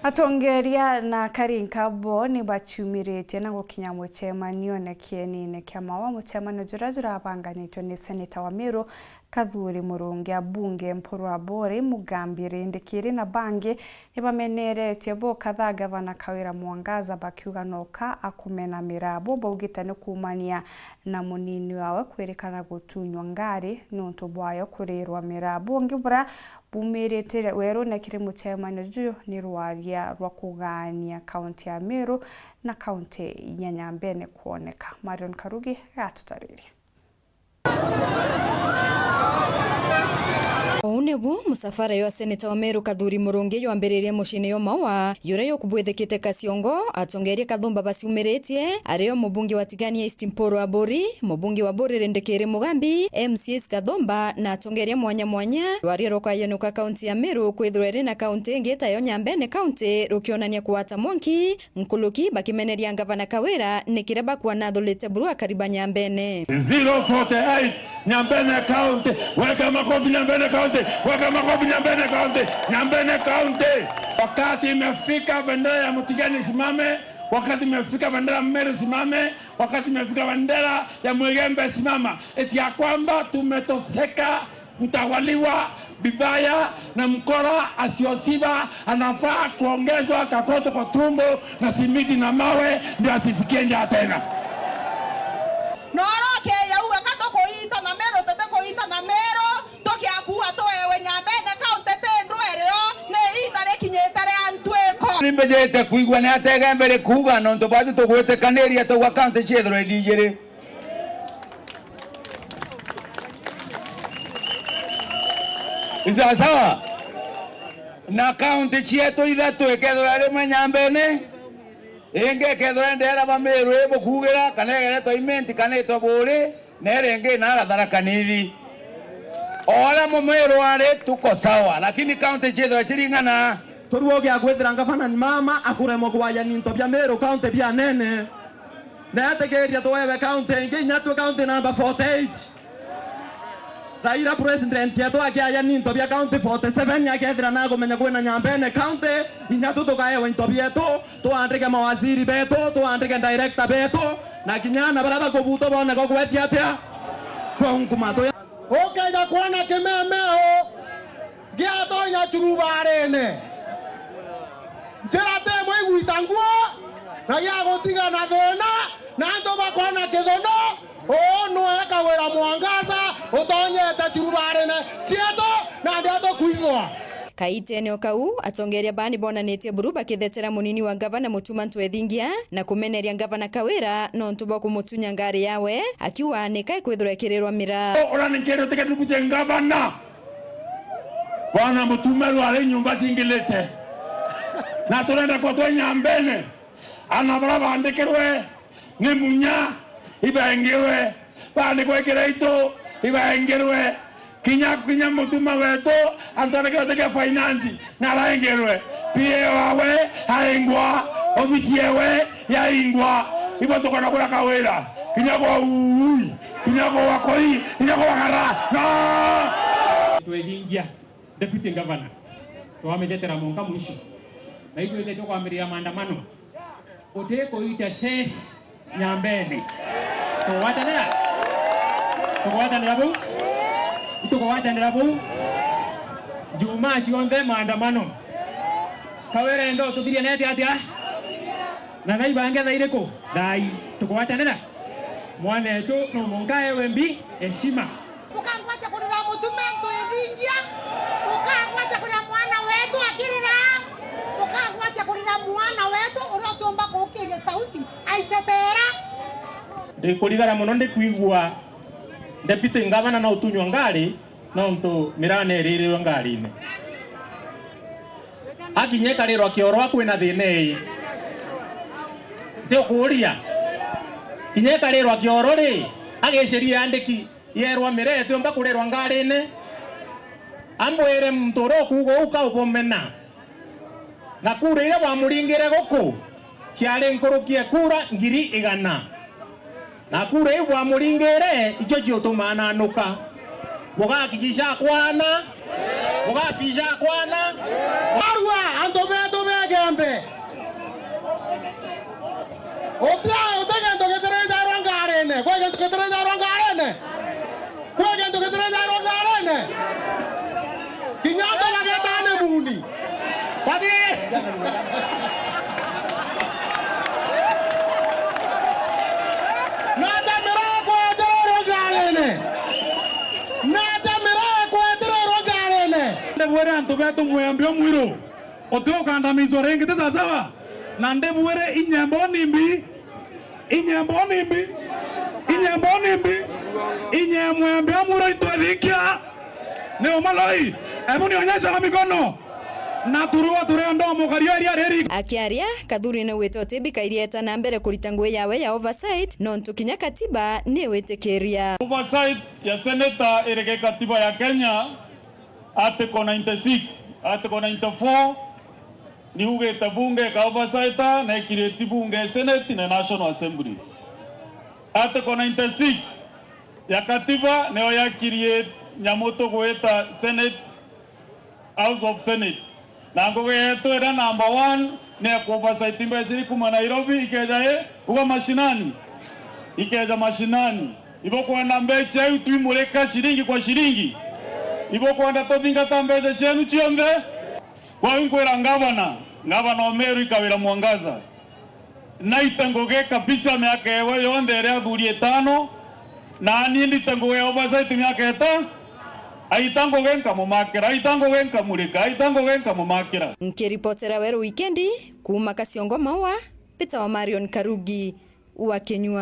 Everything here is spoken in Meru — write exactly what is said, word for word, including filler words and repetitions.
Atongeria na akarinka bo ni baciumiritie na gukinya mucemanione kienine kia Maua, mucemanio juria jurabanganitwe ni seneta wa Meru Kathuri Murungi, abunge Mpuru Aburi, Mugambi Rindikiri na bangi. Nibameneretie bo kadhaa gavana Kawira Mwangaza bakiuga noka akumena miraa. Bo baugite ni kuumania na munini wawe kwirikana gutunywa ngari niuntu bwayo kurirwa miraa. Bungi buria bumirite werune kiri mucemanio juju ni rwaria rwa kugaania kaunti ya Meru na kaunti ya Nyambene kwoneka. Marion Karugi gatutariria. Uu nibu musafara jwa seneta wa Meru Kathuri Murungi jwambiririe muciini jwa Maua, juria jukubwithikite Kaciongo, atongeria kathumba baciumiritie, ario mubunge wa Tigania East Mpuru Aburi, mubunge wa Buri Rindikiri Mugambi, M C As kathumba na atongeria mwanya mwanya. Rwaria rukayanuka kaunti ya Meru kwithirwa iri na kaunti ingi tayo Nyambene County rukionania kugwata mwanki, nkuruki bakimeneria ngavana Kawira ni kiria bakuanathurite buru akari ba Nyambene. Zero forty-eight, Nyambene County, weka makofi Nyambene County, weka makofi Nyambene County, Nyambene County. Wakati imefika bendera ya Mutigania isimame, wakati imefika bendera ya Meru isimame, wakati imefika bendera ya Mwigembe isimama. Eti ya kwamba tumetoseka. Mtawaliwa vibaya na mkora asioshiba anafaa kuongezwa kakoto kwa tumbo na simiti na mawe ndio asisikie njaa tena. Noro keyauga ka tukuita na Meru, tutikuita na Meru, tukiakua tuewe Nyambene County ti ndwerio, ni iita rikinyite ria ntwiko. Nimbijite kwigua ni ategembe rikuuga nontu bwatu tugwitikaniria tugwa county ciithirwe iri ijiri. Ni sawa sawa? Na kaunti cietu ithatu ikethirwa rimwe Nyambene, ingi ikethirwa indeera ba Meru ibukuugira, kana igeretwa Imenti, kana itwa Buuri, na iria ingi inaara Tharaka Nithi. O aria Mumeru ari, tuko sawa, lakini kaunti ciethirwa ciring'ana. Turua ugia kwithira ngavana ni mama akuremwa kwayania into bia Meru kaunti bianene. Na etikiria tuewe kaunti ingi, inya twi kaunti namba forty-eight. Thaira president yetu akiayania into bia kaunti forty-seven, akethira nakumenya kwina Nyambene kaunti, inya tu tukaewa into bietu, tuandike mawaziri betu, tuandike director betu, na kinya ana baria bakubutwa boone gwa kwetia atia? Kwa nkuma. Tuya- Ukeja kwona kimemeo giatonya curubarine, njira ti imwe igwita nguo, na giagutiga na thina, na antu bakoona kithuno. Uu nwe Kawira Mwangaza utonyete curubarine cietu, na ndio tukwithwa. Kaitene o kau, atongeria baa ni bonanitie buru bakithetera munini wa ngavana Mutuma Ntwethingia na kumeneria ngavana Kawira nontu bwa kumutunya ngari yawe, akiuga ni kai kwithirwa ikirirwa miraa. Uria ni nkiri utiketi deputy ngavana. Bwana Mutuma riu ari nyumba cingilite. Na turenda kwa twe Nyambene. Ana baria baandikirwe ni Munya, ibaengirwe. Baandikwe Kiraitu, ibaengirwe. Kinya, kinya Mutuma wetu, antu areke utekia finance, na araengirwe. P A wawe aengwa, obisi yewe yaingwa. Ibo tukona kuria Kawira. Kinya kwa ui, kinya kwa wakoi, kinya kwa gara. Na Twethingia, Deputy Governor, twamitetera mwanka mwisho. Na itwite tukwambiriria maandamano. Utikuita ses Nyambene. Tugwatanira? Tugwatanira buu? Itukugwatanira buu? Jumaa cionthe maandamano. Kawira enda ututhiria nete atia? Na naibange thaa iriku? Thaa ii. Tukugwatanira? Mwanetu no mwanka ewe mbi heshima. Ukangwatia kurira Mutuma Ntwethingia, ukangwatia kurira mwana wetu akirira, ukangwatia kurira mwana wetu uria utiumba kuukiria sauti aitetera. Ndikurigara mono ndikwigua Deputy Ngavana no utunywa ngari nontu miraa neeririrwe ngarine. Akinya ikarirwa kioro akwina thina ii. Ntiukuuria. Kinya ikarirwa kioro ri, agiciria andiki. Yerwa miraa itiumba kurirwa ngarine. Ambwire muntu uria ukuuga uu kaubumena. Na kura iria bwamuringire guku ciari nkuruki e kura ngiri igana. Na kura iu bwamuringire icio ciutuma ananuka. Bugakikisha kwana. Bugakisha kwana. Arua, antu betu be Kembe. Uti, uti gintu gitirijarwa ngarine. Kwi gintu gitirijarwa ngarine. Kwi gintu gitirijarwa ngarine. Kinya antu bageta ni muni. Bathi. Nata mirakwetererwa ngarine. Nata mirakwetererwa ngarine. Ndibwire antu betu mwembe o mwiru. Uti ukandamizwa ringi, ti sawasawa? Na ndibwire inyembo nimbi, inyembo nimbi, inyembo nimbi, inyemwembe amuro itwethinkia. Ni umaloi? Ebu nionyesha kwa mikono. Na turua turenda umukari o iria riri. Akiaria, Kathuri naugite uti bikairia eta na mbere kurita ngugi yawe ya oversight, nontu kinya katiba ni witikiria. Oversight ya senator iri gi katiba ya Kenya, Article ninety-six, Article ninety-four, niugite bunge ika oversight na ikirieti bunge, Senate na National Assembly. Article ninety-six ya katiba niyo ya create nyamu tugwita Senate, House of Senate. Na ngugi yetu iria number one ni ya ku oversight mbeca iri kuma Nairobi ikeja i, uga mashinani, ikeja mashinani. Ibukwenda mbeca iu twimurika shilingi kwa shilingi? Ibukwenda tuthingata mbeca cienu cionthe? Kwou nkwira ngavana, ngavana o Meru i Kawira Mwangaza, naite ngugi kabisa miaka ewe yonthe iri athuri itano, na ni ndite ngugi ya oversight miaka ita, aita ngugi nkamumakira, aita ngugi nkamurika, aita ngugi nkamumakira. Nkiripotera Weru Wikendi, kuuma Kasiongo Maua, Peter wa Marion Karugi wa Kinyua.